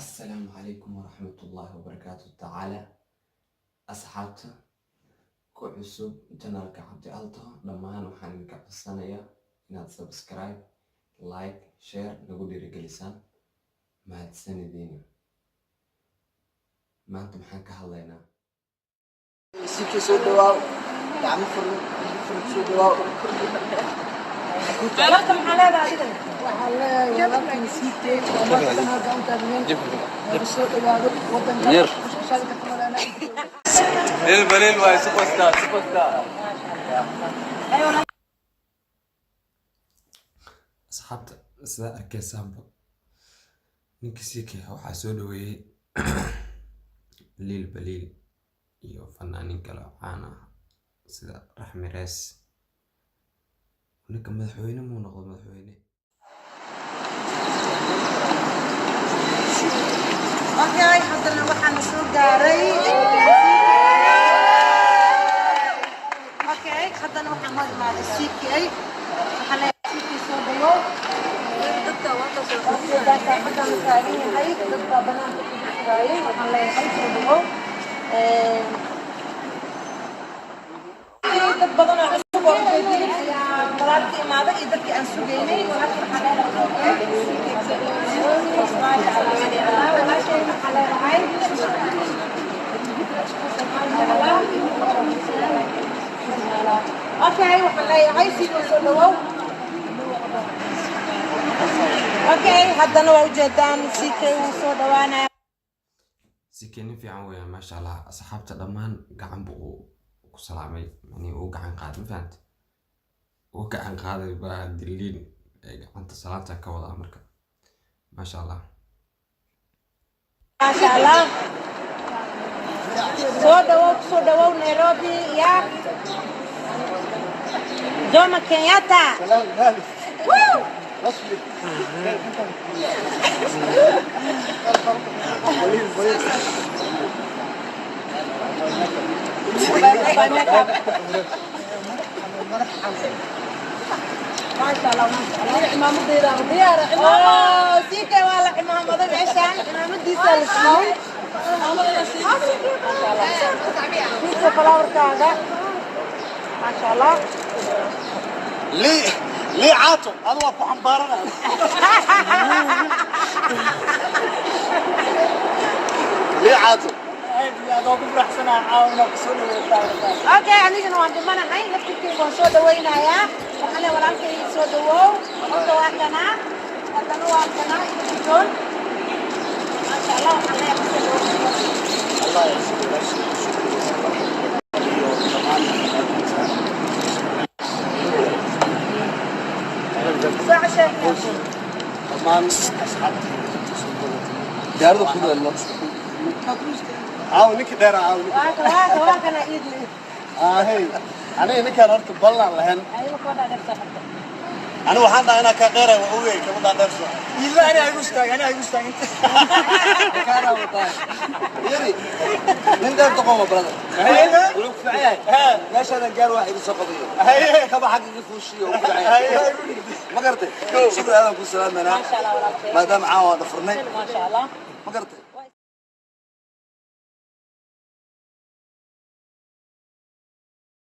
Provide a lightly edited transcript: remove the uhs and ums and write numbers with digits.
Assalaamu calaykum waraxmatullaahi wabarakaatu tacaala. Asxaabta ku cusub channelka Cabdi Alto, dhammaan waxaan idinka codsanayaa inaad subscribe, like, share nagu dhiirigelisaan. Mahadsanidina. Maanta maxaan ka hadlaynaa? CK, soo dhawaaw, gacmo furan, furan, soo dhawaaw. Marka maxaa leedahay adigana? Waxaan leeyahay walaalkan CK oo maanta halkan u taagnayn, nagu soo dhawaado wadanka shaqada ka malana. Lil Balil waay, superstar, superstar. Asxaabta, sidaa arkaysaanba, ninka CK waxaa soo dhaweeyey Liil Baliil iyo fanaanin kale oo caan ah sida Raxmi Rees. Ninka madaxweyne muu noqdo madaxweyne? Okay, haddana waxaana soo gaaray. Okay, haddana waxaan noo imaaday CK. Waxaan leeyahay CK, soo dhawow. Xaggaan taagan yahay, dad baa banaanka ku sugaayay. Waxaan leeyahay soo dhawow. Dad badan oo cusub oo ujeedin ayaa walaalka imaaday iyo dadkii aan sugaynay. Walaalka waxaa leedahay, maasha Allah, walaashay waxaa leedahay, okay, waxaan leeyahay CK, soo dhawow. Okay, haddana waa ujeedaan, CK wuu soo dhawaanaya. CK nin fiican weeyaan, maasha Allah. Asxaabta dhammaan gacan buu ku salaamay, macnihi uu gacan qaaday, ma fahamte? Uu gacan qaaday baa diliin ee gacanta salaanta ka wadaa. Marka maasha Allah. Maasha Allah, soo dhawow, kusoo dhawow Nairobi ya Jomo Kenyatta. Woo! Maasha Allah, maasha Allah. Cimaamadeeda diyaar. Oh, CK waa la cimaamaday meeshaan, cimaamadiisa la siiyey. CK, flowerkaaga, maasha Allah. Lii lii caato, adu waa ku xambaarana. Lii caato. Okay, anigana waan dhimanahay, laftirkeyga waan soo dhawaynayaa. Waxaan leeyahay walaalkay, soo dhawow. Horta waa kanaa, haddana waa kanaa iyo guddoon. Maasha Allah, waxaan leeyahay soo dhawow. Allah yasiir iyo dhammaan. Soo cashee. Dhammaan asxaabtii diyaarada ku daalno. Caaw ninkii dheer, caaw ninkii. Waa kana, waa kana, waa kana iidli. Hey, aniga ninkaan horta ballan lahayn. Ayaga koo dhaadheer soo xirtay. Aniga waxaan dhahaa inaa kaa dheeray, waa ogey gabadhaa dheer soo. Ila ani igu istaag, ani igu istaag inta. Yari, nin dheer doqoma, brother. Wuxuu ku fiican yahay meeshaadan gaar wax igu soo qabayo. Kaba xag iga fuushiyo, ku fiican yahay. Ma garatay? Shukri, aadan ku salaamanaa. Maasha Allah, walaalkay. Maadaama caawa waa dhafurnay. Maasha Allah. Ma garatay?